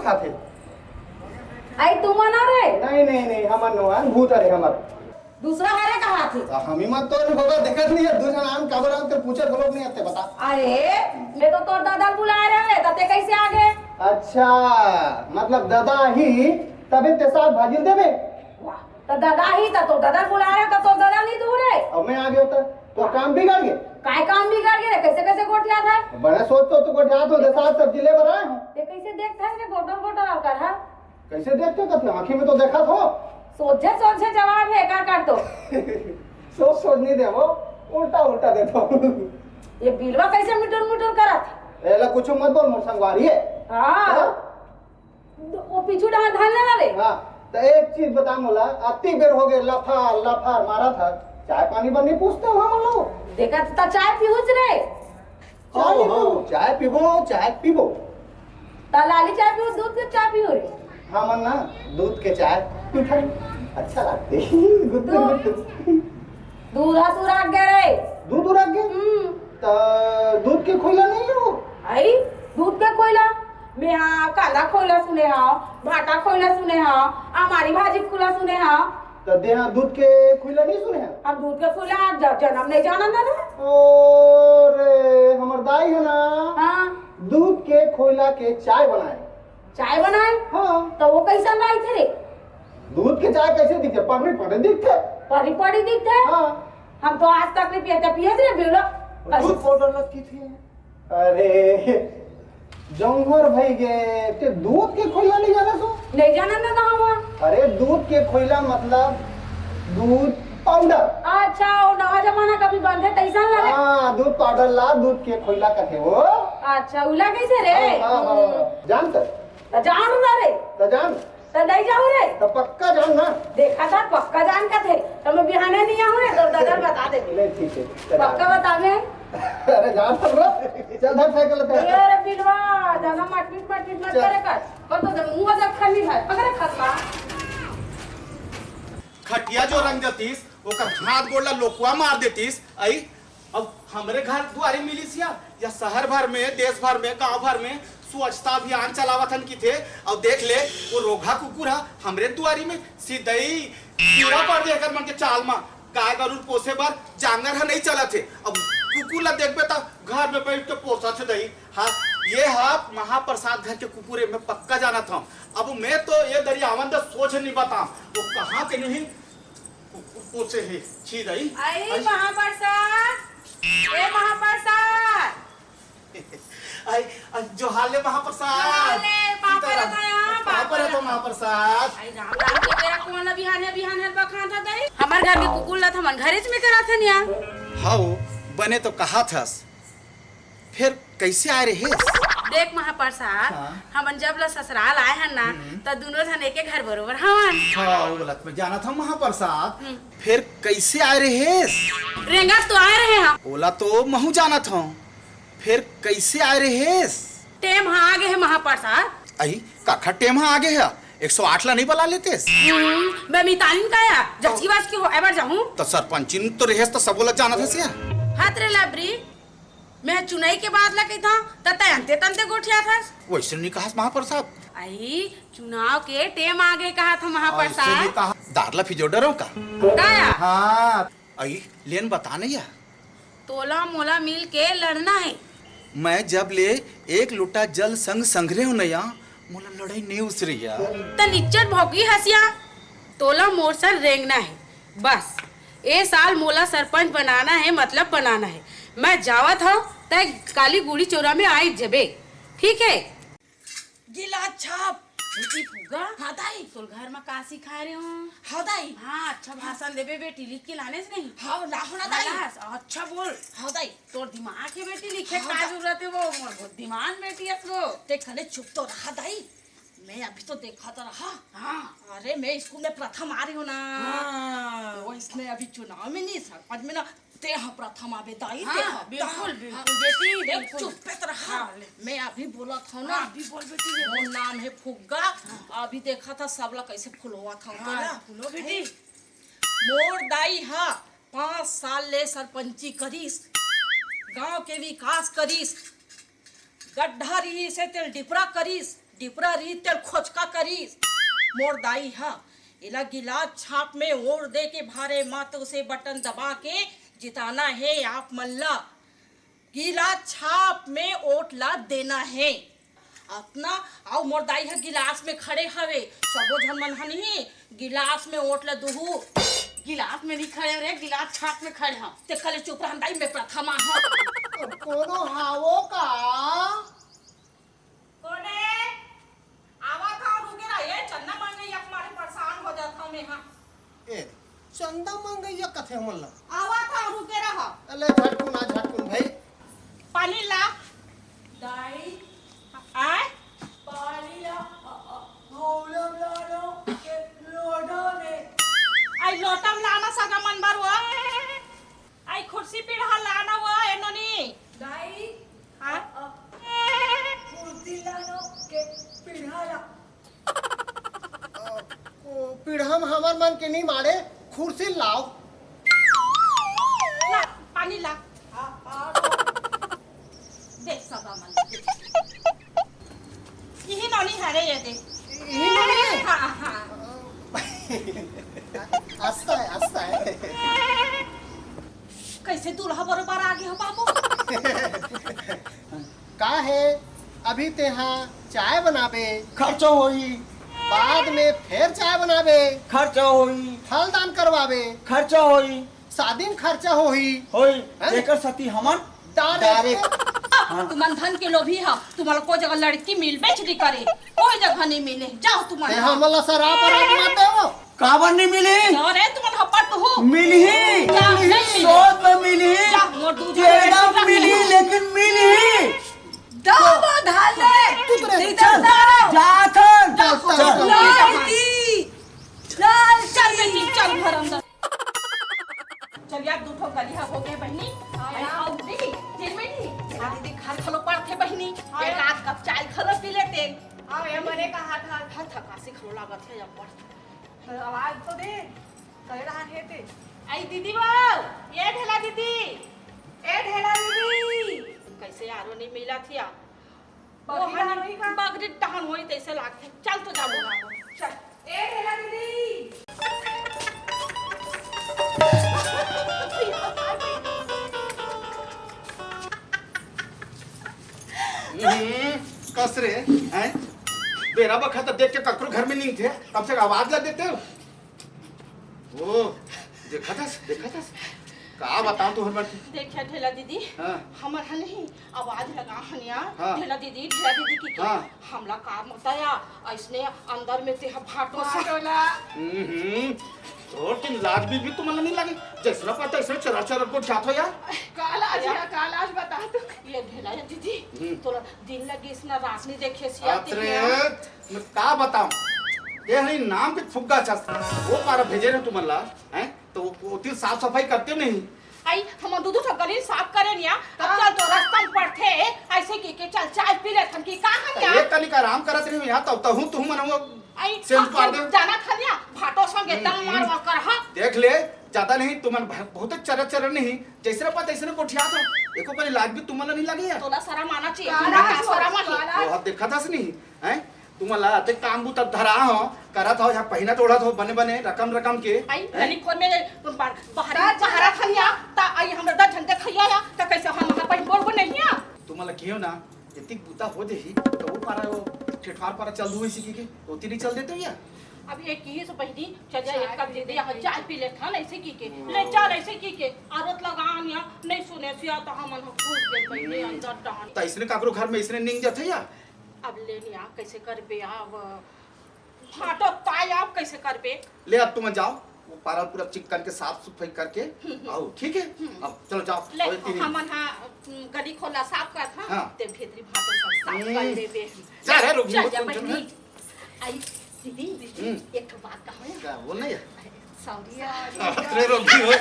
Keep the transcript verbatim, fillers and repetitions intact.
खाथे। आई तुमन रे? नहीं, नहीं, नहीं, हमन नोहन, भूत हरे हमर। दूसरा हरे कहा थे? आ, हमी मत तो होगा, देखत नहीं है, दूसरा नाम काबर आते पूछे, बोलो नहीं आते, बता। अरे, मैं तो तोर दादा बुला रहे हैं, तते कैसे आ गए? अच्छा, मतलब दादा ही तबे ते साग भाजी देबे? वाह, तो दादा ही था, तो दादा बुला रहे, तो, तो दादा नहीं दूर है। अब मैं आ गया था, तो काम बिगड़ गया। काय काम बिगड़ गया रे? कैसे, कैसे गोठिया था? बड़ा सोच तो तू गोठिया तो दे, साग सब्जी ले बनाए हो। ये कैसे देखता है रे, गोटर, गोटर और कर, हाँ? कैसे देखते हो? अपने आँखी में तो देखा था। सोझे, सोझे जवाब है, का कर तो? सोच, सोच नहीं दे वो, उल्टा, उल्टा दे तो। ये बिलवा कैसे मिटुर, मिटुर करत? एला कुछ मत बोल, मोर संगवारी है। हाँ। हाँ? वो पीछू डहार धान लेना रे। हाँ, तो एक चीज बता मोला, अति बेर हो गए, लफार, लफार मारा था, चाय पानी बर नहीं पूछते हो हम लोग। देखा तो चाय पीहूच रे। चाय हो, पीबो, हो। चाय पीबो, चाय पीबो। त लाली चाय पीहू, दूध के चाय पीहू रे? हमन ना दूध के चाय पीथन, अच्छा लागथे। गुद गुद दूध। गुद। दूध हा सुराग गे रे। दूध उराग गे? हम्म। त दूध के खोइला नहीं हो? आई, दूध के खोइला? मैं हा कांदा खोइला सुने हा, भाटा खोइला सुने हा, अमारी भाजी खोइला सुने हा। त देहा दूध के खोइला नहीं सुने हा? हम दूध के खोइला आज ज-, जन्म नहीं जानन दादा। अरे, हमर दाई है ना, हाँ। दूध के खोइला के चाय बनाए। चाय बनाए? हाँ। तो वो कैसन रहिथे रे? दूध के चाय कैसे दिखथे? पढ़ी पढ़ी दिखथे। पढ़ी पढ़ी दिखथे? हाँ। हम तो आज तक नहीं पिए, ते पिए रे बेलो। दूध पाउडर लग की थी। अरे, जौहर भाई गे, ते दूध के खोइला नहीं जाना सो? नहीं जाना ना कहाँ हुआ। अरे, दूध के खोइला मतलब दूध पाउडर। अच्छा, वो नवा जमाना कभी बनथे तैसन लगे। हाँ, दूध पाउडर ला दूध के खोइला कथे वो। अच्छा, उला कैसे रे? हाँ, हाँ, हाँ। जानत? त जान ना रे। त जान। त नहीं जाहूँ रे। त पक्का जान ना। देखा था, पक्का जान का थे। त मैं बिहाने नहीं आऊँ रे, तो दादा बता दे। ले, ठीक है, चल। पक्का बतावे। अरे, जान तो लो। चल, धर साइकिल ले। ए, अरे बिलवा, ज्यादा मटमिट, मटमिट मत चल। करे कर। पर तो जब मुंह जब खाली है, पकड़े खसमा। खटिया जो रंग देतीस, ओकर हाथ गोड़ ला लोकुआ मार देतीस, आई अब हमरे घर दुआरी मिलिस या, या शहर भर में, देश भर में, गांव भर में स्वच्छता अभियान चलावत हन किथे। अब देख ले, वो रोगहा कुकुर हा हमरे दुआरी में सिधई कीड़ा पड़ दे एकर मन के चाल मा। गाय गरु पोसे बर जांगर हा नहीं चलत हे। अब कुकुर ला देखबे त घर में बैठ के पोसत हे दई। हाँ, ये हा महाप्रसाद घर के कुकुर हे, मैं पक्का जानत हूँ। अब मैं तो ये दरियावन द सोच नहीं बताऊँ, वो कहाँ के नहीं कुकुर पोसे हे, छी दई। आई आई। महाप्रसाद, ए महाप्रसाद। आई, आई, जोहार ले महाप्रसाद। जोहार ले, पाँव परत हँव, पाँव परत हँव महाप्रसाद। आई राम राम के बेरा कोन ला बिहान हे, बिहान हे बखान था दई। हमर घर के कुकुर ला त हमन घरेच में करत हन या। हव, बने तो कहा थस। फेर कैसे आए रहे? देख महाप्रसाद, हाँ। हमन जब ला ससुराल आए हन ना, हम्म। त दुनों झन एके घर बरोबर हवन। हाँ, वो गलत में जाना था महाप्रसाद। हम्म। फेर कैसे आए रहे? रेंगत तो आए रहे हम। ओला तो महू जाना था। फेर कैसे आए रहे? टेम हा आगे हे महाप्रसाद। आई, काखा टेम हा आगे हे? एक सौ आठ ला नहीं बला लेतेस? हम्म, मैं मितानिन का या, जचकी बाचकी हो, एबर जाहूँ। त सरपंचिन तो रहेस त सबो ला जानत हस या। हाथ रे लाबरी, मैं चुनाई के बात ला कहिथंव, त तैं अंते तंते गोठियाथस। वैसे नहीं कहस महाप्रसाद। आई, चुनाव के टेम आगे कहा था महाप्रसाद। ऐसे नहीं कहा। दार ला फिजो डरो का? का या? हाँ। आई, लेन बता नहीं या। तोला मोला मिल के लड़ना हे। मैं जब ले एक लोटा जल संग संघरे हो नया, मोला लड़ाई नहीं उसरैया। त निच्चट भौंकी हँसिया, तोला मोर संग रेंगना हे। बस, ए साल मोला सरपंच बनाना हे, मतलब बनाना हे। मैं जावत हँव, तैं काली गुड़ी चौरा में आइ जबे, ठीक हे? गिला छाप। बेटी फुग्गा? हाँ, दाई। तोर घर म का सिखाए रे हो? हाँ, दाई। हाँ, अच्छा भाषण देबे बेटी, लिख के लानेस नहीं? हाँ, लाहूँ ना, दाई। लास, अच्छा बोल। हाँ, दाई। तोर दिमाग हे बेटी, लिखे हाँ, का दा- जरूरत हे वो, मोर बहुत दिमाग बेटी हस वो। ते खने चुप तो रहा, दाई। मैं अभी तो देखा तो रहा। हाँ। अरे, मैं स्कूल में प्रथम आ रही हूँ ना। हाँ। वो इसमें अभी चुनाव में नहीं, सरपंच में ना, तेहा प्रथम आबे दाई, हाँ, तेहा। बिल्कुल, हाँ, बिल्कुल, बेटी, देख, बिल्कुल। चुप्पे त रहा। हाँ, ले। मैं अभी बोलत हँव ना। हाँ, अभी बोल, बेटी, ले। मोर नाम हे फुग्गा। हाँ। अभी देखा था सब ला कैसे फुलवा था, हाँ, तोला। फुलो, बेटी। मोर दाई हा पाँच साल ले सरपंची करिस, गांव के विकास करिस, गड्ढा रिहिस हे तेल डिपरा करिस, डिपरा रहिस तेला खोचका करिस। मोर दाई ह एला गिलास छाप में वोट दे के भारे म तो उसे बटन दबा के जिताना हे आप मन ला। गिलास छाप में वोट ला देना हे। अतना, अउ मोर दाई ह गिलास में खड़े हवे, सबो झन मन ह नहीं गिलास में वोट ला दुहू। गिलास में नहीं खड़े रे, गिलास छाप में खड़े हव। ते कले चुप रहन दाई, मैं प्रथमा हव। अब कोनो हावो का? कोने? आवा था, रुके रह। ए, चंदा मंगैया के मारे परेशान हो जात हव मैं हा। ए, चंदा मंगैया कथे हमन ला? आवा था, रुके रह। अले झटकुन आ, झटकुन भाई। पानी ला। दाई। आय? पानी ला, अ, अ, हौला में ला लो, के लोटा में। आई लोटा में लाना सगा मन बर वो। आई खुर्सी पीढ़ा लाना वो, ए नोनी। दाई, हाँ? अ, अ, खुर्सी लानो के पीढ़ा ला। अ, ओ, पीढ़ा में हमर मन के नहीं मारे, खुर्सी लाव। ला, पानी ला। आ, आ, दे, सगा मन, दे। इही नोनी हरे ये दे। इही नोनी हे? हाँ, हाँ। हंसता है, हंसता है। कैसे दूल्हा बरोबर आगे हो बाबू? का हे, अभी तेहा चाय बनाबे, खर्चा होई। बाद में फेर चाय बनाबे, खर्चा होई। फल दान करवाबे, खर्चा होई। शादी में खर्चा होही। होई, हैं? तेकर सेती हमन डारे। डारे। हाँ। तुमन धन के लोभी ह, तुमन ला कोई जगह लड़की मिलबेच नहीं करे, कोई जगह नहीं मिले। जाओ तुमन। ते हमन ला शराब वराब मत देवो। काबर नहीं मिली? अरे तुमन हपट हो। मिलही। जा, नहीं मिले। सोच में मिलही। जा, मोर दू जगह तेरा लड़की मिलही, मिले। लेकिन मिलही। दो धाले। तू तो रह। इधर दाओ। जाथन। जा, चल, चल, चल। लड़की। चल, चल बेटी, चल घर अंदर। चल यार, दू ठो गली ह हो गए बहिनी। हाँ अरे यार। आओ दीदी, दिन में नहीं। हाँ। दीदी घर घलो पड़थे बहिनी। हाँ एक यार। आध कप चाय घलो पी लेते। हाँ यार, मने का हाथ हाथ। हाथ थकासी घलो लागत हे जब पड़। आवाज तो दे, करे रहा हे ते। आई दीदी वो, ये ढेला दीदी, ए ढेला दीदी। कैसे यारो नहीं मिला थी यार? बगरी वो टहन होही का? बगरी टहन होही तैसे लागथे। चल तो जाबो। चल। ए ढेला दीदी। हम्म, कस रे, हैं? बेरा बखत देख के ककरो घर में नहीं थे, कम से कम आवाज ला देते हो। ओ, देखत हस, देखत हस। का बताओ तोहर बर? देखिया ढेला दीदी, हाँ। हमर ह नहीं, आवाज लगा हन यार, हाँ। ढेला दीदी, ढेला दीदी की, की। हाँ। हमला का मता या, ऐसने अंदर में ते ह भाटो सा। भाटोला। हम्म, हम्म। और तुम लाज बीज भी तुमन ला नहीं लगे, जैसना पता ऐसने चरा चरा को जात हो यार। का लाज या, का लाज बता तू। ये ढेला दीदी, हम्म। तोला दिन लगे इसना रात नहीं देखे सिया अरे, ते हैं। मैं का बताऊं, ये हरी नाम के फुग्गा चस, वो पारा भेजे रहे तुमन ला, हैं? तो वो, वो तीर साफ सफाई करते नहीं। आई, हम दू दू ठो गली साफ करे निया, अब हाँ। चल तो रास्ता में पड़थे, ऐसे की के चल चाय पी लेथन की का हम तो यार? एक कनिक आराम करत रही यहाँ, तब तहूँ तुहूँ मन वो आई, सेंध हम पार दे। जाना था निया, भाटो संग एकदम हम्म, मार हम्म। वार कर, हाँ। देख ले, ज्यादा नहीं, तुमन भ-, बहुत चरर चरर नहीं, जैसे रपा तैसे गोठिया था, एको कनी लाज भी तुमन ला नहीं लगे यार। तोला शरम आना चाहिए, काला तोला का शरम आही? काला। वो अब देखा था नहीं, हैं? तुमन ला अतेक काम बूता धरा हो, करत हो, यहाँ पहिनत ओढ़त हो, बने बने, रकम रकम के, आई, हैं? गली खोर में बा-, बाहर, का बाहर जाना खनिया, ता आई हमरा दस झंडे खैया या, ता कैसे हम वहाँ पर बोल को नहीं आ? तुमन ला कियो ना, इतनी बूता हो जाही, तो वो पारा वो ठेठवार पारा चल दू इसी की के, तो तेरी चल देते हो या? अब एक ही से बहिनी, चल जा, चाय एक कप पी दे दे, लेते हैं। चाय पी ले, खान ऐसे की के, हम्म। ले चल ऐसे की के, आदत लगा निया, नहीं सुने सिया, तो हम हम घुस गए बहिनी हम्म। अंदर डहान। तो इसने काकरो घर में इसने निंग जाते या? अब ले निया, कैसे करबे अब? फाटो ताई, अब कैसे करबे? ले, अब तुम जाओ, वो पारा पूरा चिक करके, साफ सफाई करके हम्म, हम्म। आओ, ठीक है? हम्म। अब चलो जाओ, ले, और इतनी हमन हा, उम, गली खोला साफ कर, हाँ? हाँ। ते भीतरी भाटो सब साफ हम्म। कर लेबे। जा रे, रोगी चल हो, जा चल, चल, बहिनी। हाँ। आई, दीदी, हम्म। एक ठो बात कहो ना। क्या, बोल ना यार। अरे, sorry यार। अरे, रोगी हो।